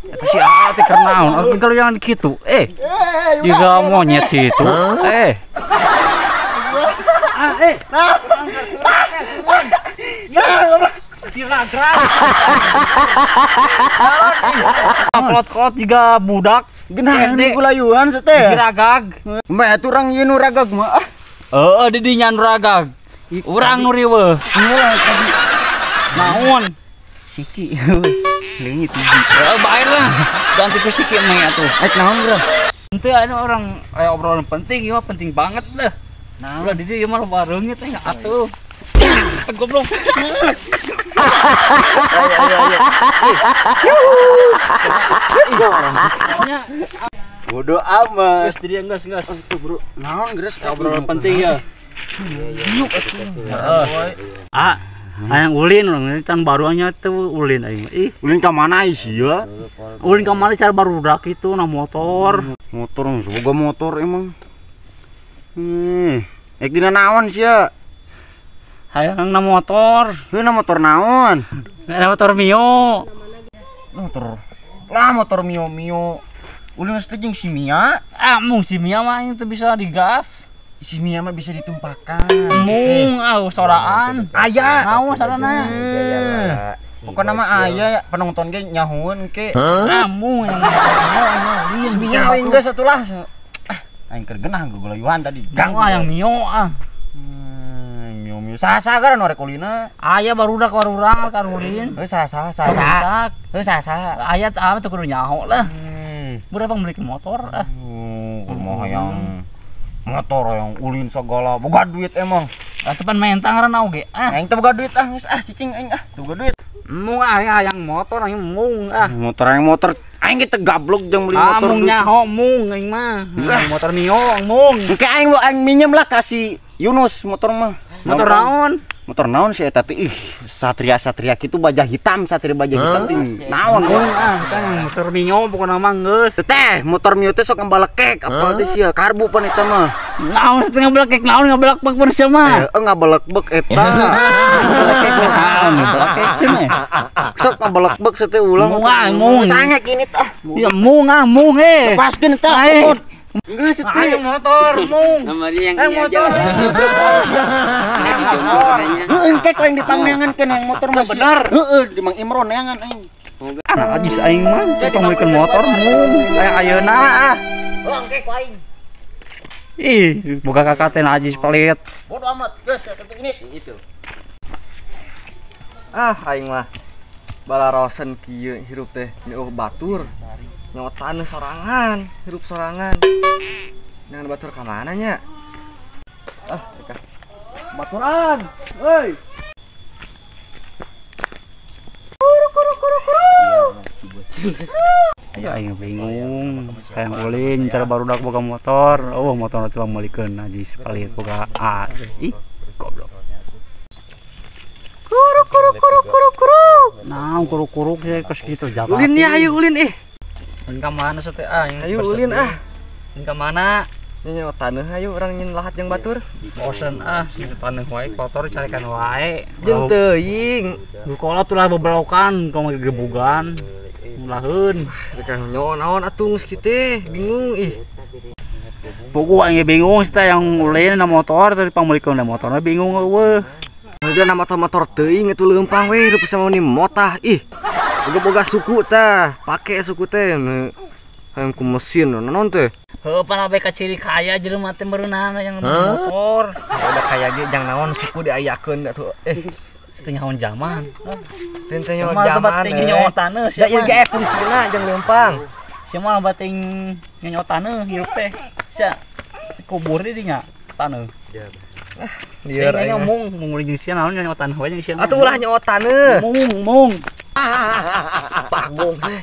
Eta si Aa teh keur naon? Orang kalau jangan gitu. Juga monyet gitu. Si ragrag. Kolot-kolot juga budak. Genah gulayuan teh. Si ragag. Mah atuh urang ieu nu ragag mah. Heeh, di dinya nu ragag. Urang nu riweuh. Tadi. Naon? Siki. Leungit hiji. Heeh, bae lah. Ganti ku siki mah atuh. Ek naon, Bro? Henteu anu orang aya obrolan penting ieu mah penting banget lah. Nah, ulah di dieu mah loba reungit teh atuh. Goblok. Ayo. Bodoh amat. Geus di dieu geus. Tuh, Bro. Naon geus obrolan penting ya. Ah, hayang ulin urang can baruannya tuh ulin aing. Ih, ulin ka mana sih ya? Ulin ka mana cara barudak itu na motor. Motor semoga motor emang. Ek dina naon sia? Hayang na motor. Heuh na motor naon? Na motor Mio. Motor. Lah motor Mio Mio. Ulin teh jeung si Mia. Ah, mung si Mia mah itu bisa digas. Si Mia mah bisa ditumpakan. Mung ah soraan. Aya. Naon sarana? Pokona mah aya penonton ge nyahoeun ke. Ah, mung yang ulin. Mia we geus atulah. Aing keur genah gugulayuan tadi. Gang yang Mio ah. Mio Mio sasa gara nu rek ulina. Aya barudak warurang kan ulin. Heuh sasa. Heuh sasa. Aya teh kudu nyaho lah. Berapa beli motor ah. Kumaha yang motor yang ulin segala boga duit emang. Atuh pan mentang ngaran oge ah. Aing teh boga duit ah geus ah cicing aing ah teu boga duit. Mung ah hayang motor aing mung ah. Motor aing motor aing ge teu gablok jeung beli motor. Mung nyaho mung aing mah. Motor Mio mung. Engke aing mau aing minjem lah kasih Yunus motor mah. Motor naon? Motor naon sih eta teh? Ih, satria-satria kitu baja hitam, satria baja hitam ting. Naon mung ah, kan motor Mio pokona mah geus. Teh, motor Mio teh sok ngabalekek apa teh sia karbu pan eta mah. Naon teh ngabalekek naon ngabalekbek pan sia mah. Heeh, ngabalekbek eta. Ngabalekek naon ngabalekek cenah. Sok ngabalekbek teh ulang. Mung ah, mung. Sange kini tah. Ya mung ah, mung eh. Lepaskeun tah. Geus teh. Motor mung. Nama dia yang ini aja lah. Lagi jomblo katanya. Heuh engke ku aing dipangneangankeun yang motor mah. Bener. Heueuh di Mang Imron neangan aing. Anak ajis aing mah pangmeulikeun motor mung. Aya ayeuna ah. Heuh engke ku aing. Ih, boga kakak teh najis pelit. Bodo amat, geus eta ini. Itu. Ah, aing mah balarosen kieu hirup teh nyeuh batur. Nyawa taneuh sorangan, hirup sorangan. Dengan batur ka mana nya? Ah, mereka. Baturan. Heuy. Kuru kuru kuru kuru. Ayo aing bingung. Hayang ulin cara barudak boga motor. Oh, motor coba meulikeun najis pelit boga A. Ih, goblok. Kuru kuru kuru kuru kuru. Nah, kuru-kuru kayak kitu jabat. Ulin ya, ayo ulin ih. Ulin ka mana sete ah? Ayo ulin ah. Ulin ka mana? Nyawa taneuh ayo urang nyin lahat jeung batur. Bosen ah, si taneuh wae kotor carikan wae. Jeung teuing. Kolot ulah bebelokan, komo gegebugan. Ulaheun. Rek nyawa naon atuh geus kieu teh, bingung ih. Puguh aing bingung sih yang ulin na motor tadi pangmeulikeun na motorna bingung eueuh. Udah na motor-motor teuing atuh leumpang we hirup sama ni motah ih. Boga-boga suku tah, pake suku teh hayang ku mesin naon teh. Heuh pan abe ka ciri kaya jelema teh meureunana yang motor. Udah kaya ge jang naon suku diayakeun atuh eh setengah naon zaman. Teu nyaho zaman. Nyaho taneuh sia. Da ieu ge fungsina jang leumpang. Sia mah bating nyaho taneuh hirup teh. Sia kubur di dinya taneuh. Lieur aing mung mung jeung sia naon nyaho taneuh we jeung sia. Atuh ulah nyaho taneuh. Mung mung. Bagong teh.